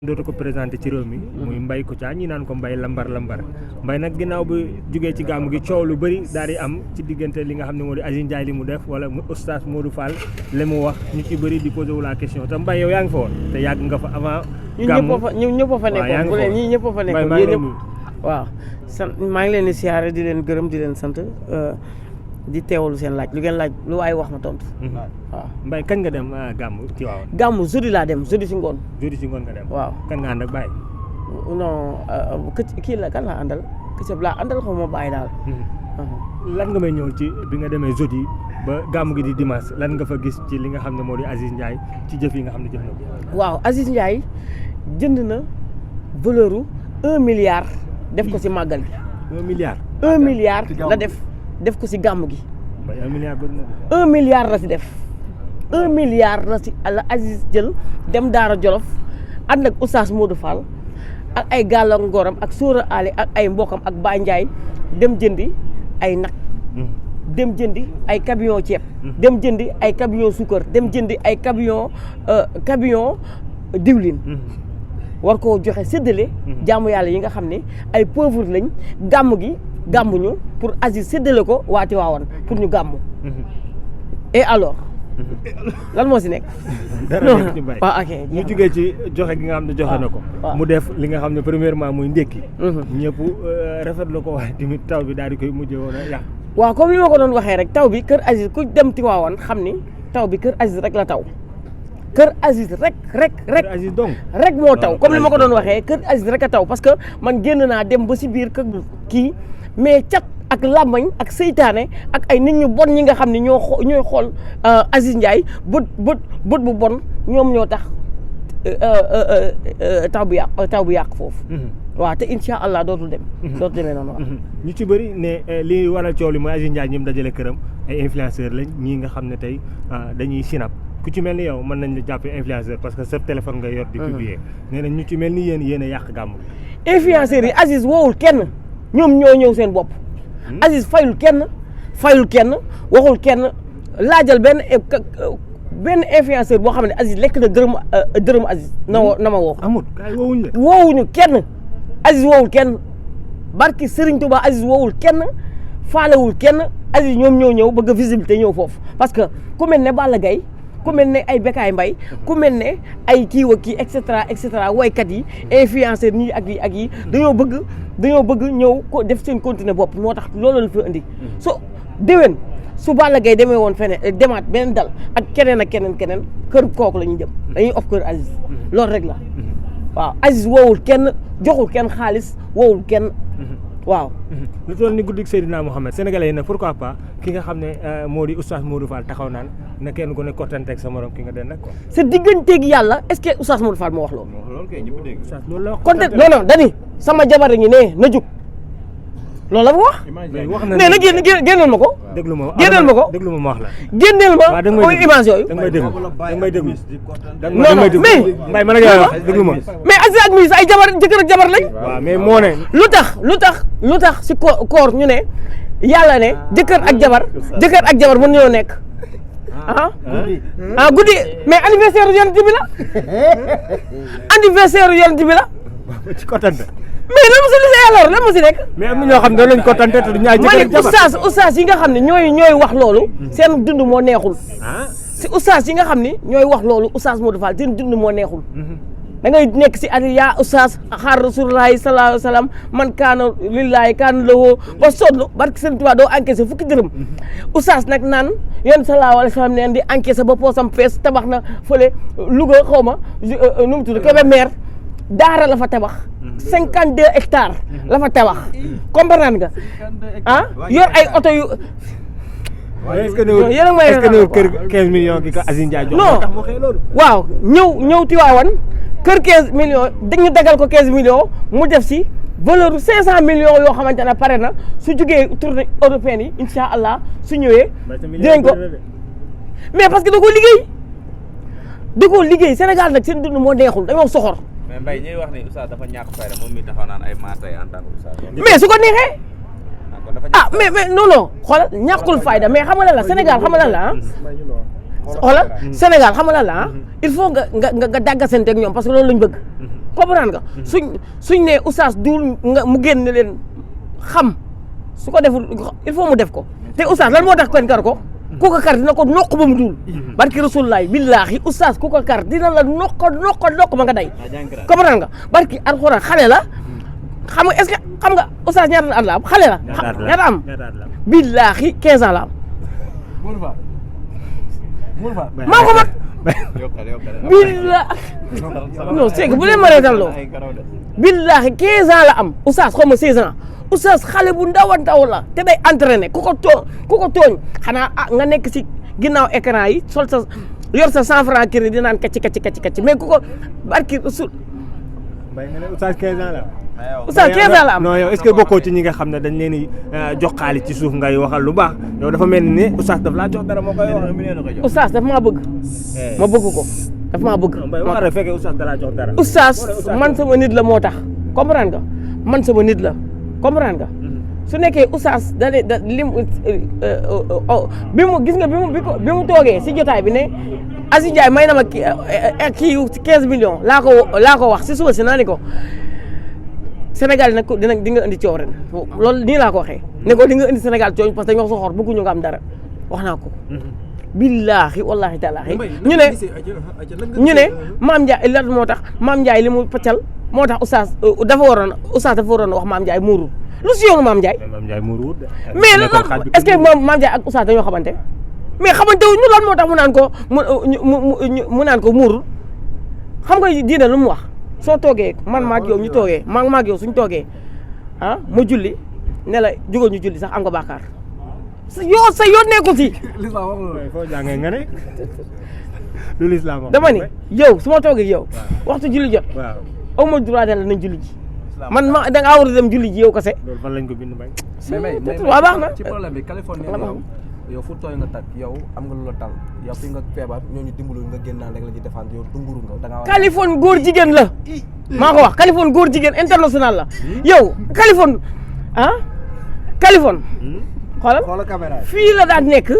dootu ko présenté ci réew mi muy Mbaye Kouthia ñi naan ko Mbaye lambar Mbaye nag ginnaaw bi jógee ci gàmmu gi coow lu bëri daal di am ci diggante li nga xam ne moo di Aziz Ndiaye li mu def wala oustaz Modou Fall li mu wax ñu ci bëri di posé wu la question te Mbaye yow yaa ngi fa woon te yàgg nga fa avant gàmmu ñun ñëpp fa nekkoon bu leen ñii ñëpp fa nekkoon yéen ñëpp waaw sant maa ngi leen di siyaare di leen gërëm di leen sant di teewalu seen laaj lu ngeen laaj lu waaye wax ma tontu. waaw Mbaye kañ nga dem gàmmu ci waaw. gàmmu jeudi laa dem jeudi si ngoon. jeudi si ngoon nga dem. waaw kan nga ànd ak Baye. non kii la kan laa àndal këcëb laa àndal xaw ma Baye daal. lan nga may ñëw ci bi nga demee jeudi ba gàmmu gi di dimanche lan nga fa gis ci li nga xam ne moo di Aziz Ndiaye ci jëf yi nga xam ne jëf na ko. waaw Aziz Ndiaye jënd na valeur 1 milliard def ko si màggal gi. 1 milliard. 1 milliard la def ko si gàmm gi. 1 milliard bëri na. 1 milliard la si def 1 milliard la Aziz jël dem Daara Jolof ànd ak oustaz Modou Fall ak ay gàllankooram ak Sóora Ali ak ay mbokam ak Ba Ndiaye dem jëndi ay nag. dem jëndi ay camion ceeb. dem jëndi ay camion suukar dem jëndi ay camion diwlin. war koo joxe séddale. jaamu yàlla yi nga xam ne ay pauvre lañ gàmm gi. gàmmuñu pour Aziz séddale ko waati waawoon pour ñu gàmmu. et alors. lan moo si nekk. dara nekk ci Mbaye waaw ok ñu jugee ci joxe gi nga xam ne joxe na ko. mu def li nga xam ne premièrement muy ndékki. ñëpp rafetlu ko waaye tamit taw bi daal di koy mujjee woon a yàq. waaw comme li ma ko doon waxee rek taw bi kër Aziz ku dem Tiwaawan xam ni taw bi kër Aziz rek la taw. kër Aziz rek. kër Aziz donc rek moo taw comme li ma ko doon waxee kër Aziz rek a taw parce que man génn naa dem ba si biir kër kii. mais cat ak làmmañ ak seytaane ak ay nit ñu bon ñi nga xam ne ñooy xool Aziz Ndiaye bët bu bon ñoom ñoo tax taw bi yàq foofu. waaw te incha allah dootul demee noonu. ñu ci bëri ne li waral coow li mooy Aziz Ndiaye ñoom dajale këram ay influenceurs lañ ñii nga xam ne tey dañuy sinap ku ci mel ni yow mën nañ la jàppee influenceur parce que sa téléphone nga yor di publier. nee na ñu ci mel ni yéen a yàq gàmmu. influenceurs yi Aziz woowul kenn. ñoom ñoo ñëw seen bopp. Aziz fayul kenn waxul kenn laajal benn influenceur boo xam ne Aziz lekk na dërëm Aziz na ma woo. amul woowuñu kenn Aziz woowul kenn barki Serigne Touba Aziz woowul kenn faalewul kenn Aziz ñoom ñoo ñëw bëgg a visibilité ñëw foofu parce que ku mel ne Balla Gaye ku mel ne ay Bécaye Mbaye ku mel ne ay kii et cetera woykat yi influenceur ñii ak yi dañoo bëgg ñëw ko def seen continuer bopp moo tax loolu la fi indi so déwén su Balla Gaye demee woon feneen demaat beneen dal ak keneen kër kooku la ñuy jëm dañuy of kër Aziz loolu rek la waaw Aziz woowul kenn joxul kenn xaalis woowul kenn waaw. lu toll ni guddik Seydina Mohamed sénégalais yi nag pourquoi pas ki nga xam ne moo di oustaz Modou Fall taxaw naan na kenn ku ne kottanteeg sa morom ki nga den nag quoi. sa digganteeg yàlla est-ce que oustaz Modou Fall moo wax loolu. loolu kay ñëpp dégg oustaz loolu la wax. kontaan non dani sama jabar ñi ne na jug loolu la wax. wax na nee na génneel ma ko. déglu ma déglu ma wax la. génneel ma image yooyu. da nga may déglu non mais Mbaye man ak yow wax déglu ma. mais Aziz ak Moussa ay jëkkër ak jabar lañ. waaw mais moo ne. lu tax si koor ñu ne yàlla ne jëkkër ak jabar mën ñoo nekk. guddi mais anniversaire yonent bi la. ci kottante. mais lan ma si lisee alors lan ma si nekk. mais am na ñoo xam ne lañ kottante te du ñaay jëkkër ak jabar oustaz yi nga xam ne ñooy wax loolu. seen dund moo neexul. si oustaz yi nga xam ne ñooy wax loolu oustaz Modou Fall seen dund moo neexul. da ngay nekk si at yaa oustaz xaar rasulullahi sallallahu alayhi wa sallam man kaana lillahi kaana lahu ba sonn barki seen tubaab doo encaissé fukki dërëm. oustaz nag naan yéen sallallahu alayhi wa sallam neen di encaissé ba poosam fees tabax na fële Louga xaw ma nu mu tudd Kébémer daara la fa tabax. 52 hectares la fa tabax comprendre nga yor ay oto yu. est-ce que ne kër 15 millions gi ko Aziz Ndiaye jox moo tax mu xëy loolu. waaw ñëw Tiwaawan kër 15 millions dañu dagal ko 15 millions mu def si valeur 500 millions yoo xamante ne pare na su jugee tournée européenne yi incha allah su ñëwee. dinañ ko mais parce que da koo liggéey Sénégal nag seen dund moo neexul dañoo soxor. mais Mbaye ñuy wax ni oustaz dafa ñàkk fayda moom mi taxaw naan ay maatay en tant que oustaz. mais su ko neexee. mais non xoolal ñàkkul fayda mais xam nga lan la Sénégal xam nga lan la xoolal Sénégal xam nga lan la il faut nga dàggasante ak ñoom parce que loolu lañ bëgg comprendre nga. suñ ne oustaz duul nga mu génn leen xam su ko deful il faut mu def ko te oustaz lan moo tax kenn kar ko. ku ko kar dina ko nokk ba mu duul. barki rasulullaay billaahi oustaz ku ko kar dina la nokk ba nga day. comprendre nga barki alxuraan xale la. xam nga est-ce que xam nga oustaz ñaata at la am xale la. ñaata am billaahi 15 ans la am. maa ko mag. billaahi non c'est que bu leen ma reetal loo billaahi 15 ans la am oustaz xaw ma 16 ans oustaz xale bu ndaw a ndaw la te day entraîné ku ko tooñ xanaa nga nekk si ginnaaw écran yi sol sa yor sa 100 francs crédit di naan kacc mais ku ko barki rasul. mbay nga ne oustaz 15 ans la am. oustaz 15 ans la am. non yow est-ce que bokkoo ci ñi nga xam ne dañ leen di jox xaalis ci suuf ngay waxal lu baax yow dafa mel ni oustaz daf laa jox dara moo koy wax. oustaz daf maa bëgg. ma bëgg ko daf maa bëgg. mbay wax rek fekkee oustaz da laa jox dara. oustaz man sama nit la moo tax comprendre nga man sama nit la comprendre nga. su nekkee oustaz da lim bi mu gis nga bi mu toogee si jotaay bi ne Aziz Ndiaye may na ma kii 15 millions laa ko wax si suba si naa ni ko Sénégal nag di nga indi coow ren loolu nii laa ko waxee ne ko di nga indi Sénégal coow parce que dañoo soxor bëgguñu nga am dara wax naa ko. billaahi wallaahi taalaahi ñu ne Maam Ndiaye lan moo tax Maam Ndiaye li mu paccal moo tax oustaz dafa waroon wax Maam Ndiaye muurul lu si yoonu Maam Ndiaye. Maam Ndiaye muurul mais est-ce que Maam Ndiaye ak oustaz dañoo xamante mais xamante wu ñu lan moo tax mu naan ko muurul xam nga diine lu mu wax soo toogee man maag yow ñu toogee maag yow suñ toogee mu julli ne la jógal ñu julli sax am nga bàkkaar sa yoon nekkul si. foo jàngee nga ne lu lislaam wax dama ni yow su ma toogee yow waxtu julli jot waaw aw ma droit de la nañ julli ji da ngaa war a dem julli ji yow kese. loolu fan lañ ko bind bay. waaw baax na ci problème bi Californie yow fu tooy nga tag yow am nga lu la dal yow fi nga feebar ñooñu dimbalu nga génnaan rek la ñuy défendre yow dunguru nga da ngaa Californie góor jigéen la maa ko wax Californie góor jigéen international la yow Californie Californie xoolal caméra fii la daan nekk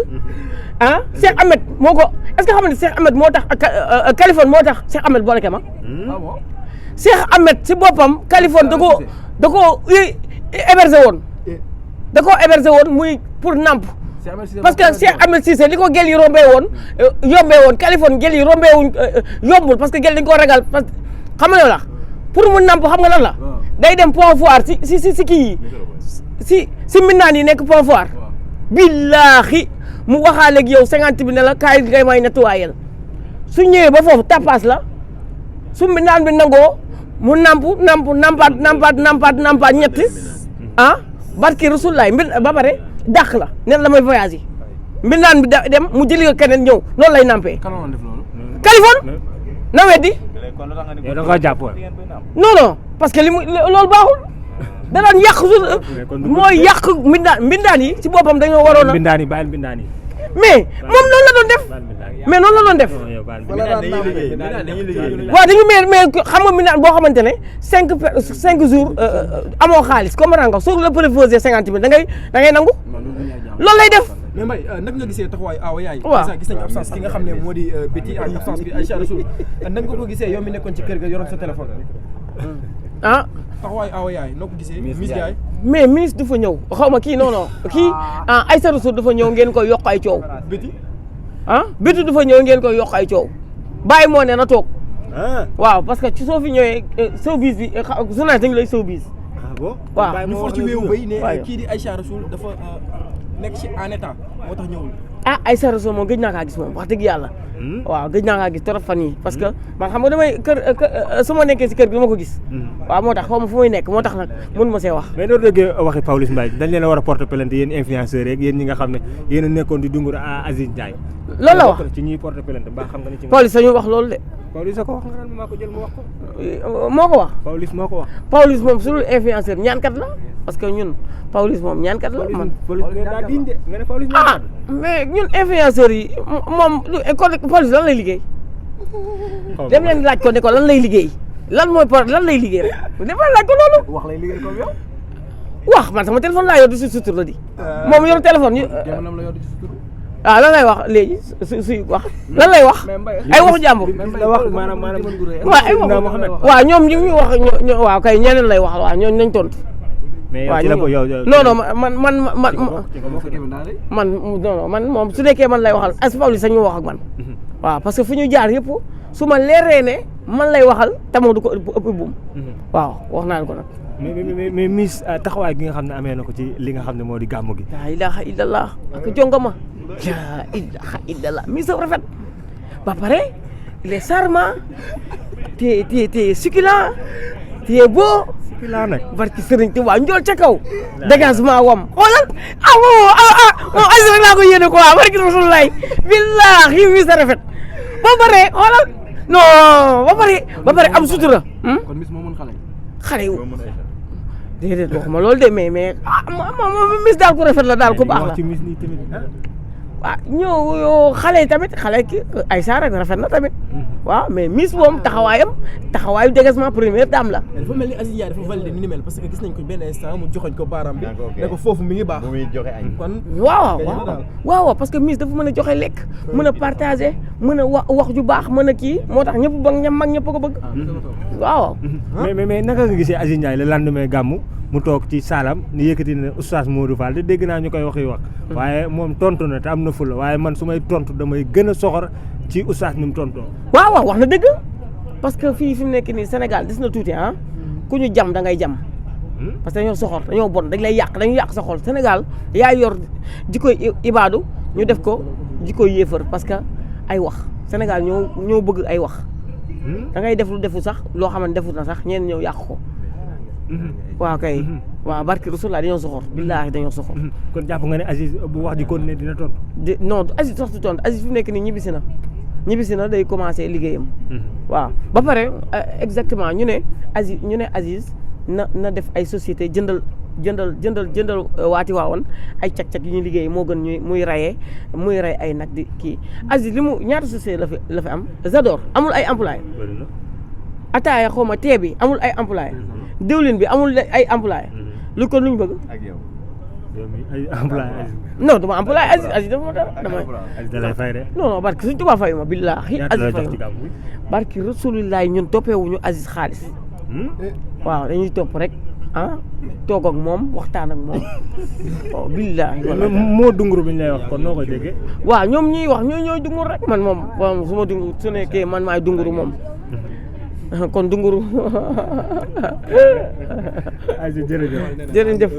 Cheikh Ahmed moo ko est-ce que xam ne Cheikh Ahmed moo tax Californie moo tax Cheikh Ahmed boole ma Cheikh Ahmed si boppam Californie da koo hébergé woon muy pour namp parce que Cheikh Ahmed Cissé li ko gel yi yombee woon Californie gel yi rombee wuñ yombul parce que gel dañ koo ragal parce que xam nga la pour mu namp xam nga lan la day dem Pont Foire si kii yi si mbindaan yi nekk Pont Foire billaahi mu waxaale ak yow 50 bi ne la kaay ngay may nettoyel su ñëwee ba foofu tapas la su mbindaan bi nangoo mu nampaat ñett barki Rasulullaay ba pare dàq la ne la may voyage yi mbindaan bi dem mu jëli ko keneen ñëw noonu lay nampee. Californie na weddi. yow da nga jàpp non parce que loolu baaxul da daan yàq mooy yàq mbindaan yi ci boppam dañoo waroon a. mbindaan yi bàyyil mbindaan yi. mais moom noonu la doon def mais noonu la doon def. waaw dañu mais xam nga mbindaan boo xamante ne 5 jours amoo xaalis comprendre nga soo la proposé 50 000 da ngay nangu loolu lay def. mais Mbaye naka nga gisee taxawaayu Awa Yaay. waaw gis nañu absence ki nga xam ne moo di Betty ak absence bi Aïcha Rasoul naka nga ko gisee yow mi nekkoon ci kër ga yoroon sa téléphone. taxawaayu Awa Yaay noo ko gisee. Miss Ndiaye mais ministre du fa ñëw xaw ma kii non kii Aïcha Rasoul dafa ñëw ngeen koy yokk ay coow. Betty Betty du fa ñëw ngeen koy yokk ay coow bàyyi moo ne na toog. waaw parce que ci soo fi ñëwee showbiz bi journaliste dañu lay showbiz. waaw ñu for ci wéewu bay ne kii di Aïcha Rasoul dafa nekk ci en état moo tax ñëwul. Aïcha Rasoul moom gëj naa kaa gis moom wax dëgg yàlla. waaw gëj naa kaa gis trop fan yi parce que man xam nga damay su ma nekkee si kër gi dama ko gis. waaw moo tax xaw ma fu muy nekk moo tax nag mënu ma see wax. mais doo déggee waxi Pawlish Mbaye dañ leen a war a porter plainte yéen influenceurs yeeg yéen ñi nga xam ne yéen a nekkoon di dungur Aziz Ndiaye. loolu la wax ci ñuy porter plainte ba xam nga ni ci. Pawlish sañu wax loolu de. Pawlish a ko wax nga maa ko jël mu wax ko. moo ko wax. Pawlish moo ko wax. Pawlish moom su dul influenceur ñaankat la parce que ñun Pawlish moom ñaankat la man. mais ñun influenceurs yi moom Pawlish lan lay liggéey. dem leen laaj ko ne ko lan lay liggéey lan lay liggéey rek dafa laaj ko loolu. wax lay liggéey comme yow. wax man sama téléphone laa yor di si sutur la di. moom yor téléphone jamono la yor di si sutur. waaw lan lay wax léegi suy wax lan lay wax ay waxu jàmbur la wax maanaam waaw ay waxu Mohamed waaw ñoom ñu wax waaw kay ñeneen lay wax waaw ñooñu nañ tontu mais waaw yow ci la ko yow non man moom su nekkee man lay waxal Asfaw sax ñu wax ak man waaw parce que fu ñu jaar yëpp su ma leeree ne man lay waxal tamoo du ko ëpp buum waaw wax naa ko nag mais Miss taxawaay gi nga xam ne amee na ko ci li nga xam ne moo di gàmmu gi laa ilaha illallah ak jongama laa ilaha illallah Miss dafa rafet ba pare il est charmant te succulent te beau laa nag barki Sëriñ Tuubaa njool ca kaw dégagement wam xoolal moom Aziz rek laa ko yéene quoi barki Rasulullah billahi Miss a rafet ba pare xoolal non ba pare am sutura kon Miss moo mën xale yu déedéet waxuma loolu de mais Miss daal ku rafet la daal ku baax la ci Miss nii tamit waaw ñëw xale tamit xale ki ay saa rek rafet na tamit waaw mais Miss moom taxawaayu dégagement première dame la. dafa mel ni Aziz Ndiaye dafa validé ni mel parce que gis nañ ko benn instant mu joxoñ ko baaraam bi ne ko foofu mi ngi baax kon waaw parce que Miss dafa mën a joxe lekk mën a partager mën a wax ju baax mën a kii moo tax ñëpp ba ñam mag ñëpp ko bëgg waaw mais naka nga gisee Aziz Ndiaye le lendemain gàmmu mu toog ci saalam ni yëkkati na oustaz Modou Fall te dégg naa ñu koy wax waaye moom tontu na te am na fula waaye man su may tontu damay gën a soxor ci oustaz ni mu tontoo waaw wax na dëgg parce que fii fi mu nekk nii Sénégal des na tuuti ku ñu jam da ngay jam parce que dañoo soxor dañoo bon dañu yàq sa xol Sénégal yaa yor jikkoy ibaadu ñu def ko jikkoy yéefar parce que ay wax Sénégal ñoo bëgg ay wax da ngay def lu defu sax loo xamante defu na sax ñeen ñëw yàq ko waaw kay waaw barki Rasulullah dañoo soxor billaahi dañoo soxor kon jàpp nga ne Aziz bu wax ji continuer dina tontu non Aziz sax du tontu Aziz fi mu nekk nii ñibbisi na day commencé liggéeyam waaw ba pare exactement ñu ne Aziz na def ay société jëndal waati waawoon ay cag-cag yu ñuy liggéey moo gën muy rey ay nag di kii Aziz li mu ñaata société la fi am Zador amul ay employé ataaya xaw ma tee bi amul ay employé diwlin bi amul ay employé lu ko luñ bëgg ak yow ay employé non duma employé Aziz dafa ma dara dama Aziz da lay fay de non barki suñ tubaab fayu ma billaahi Aziz fayu ma barki Rasulullah ñun toppeewuñu Aziz xaalis waaw dañuy topp rek toog ak moom waxtaan ak moom waaw billaahi moo dunguru bi ñu lay wax kon noo koy déggee waaw ñoom ñuy wax ñooy dunguru rek man moom su ma dungur su nekkee man maay dunguru moom kon dunguru Aziz jërëjëf jërëjëf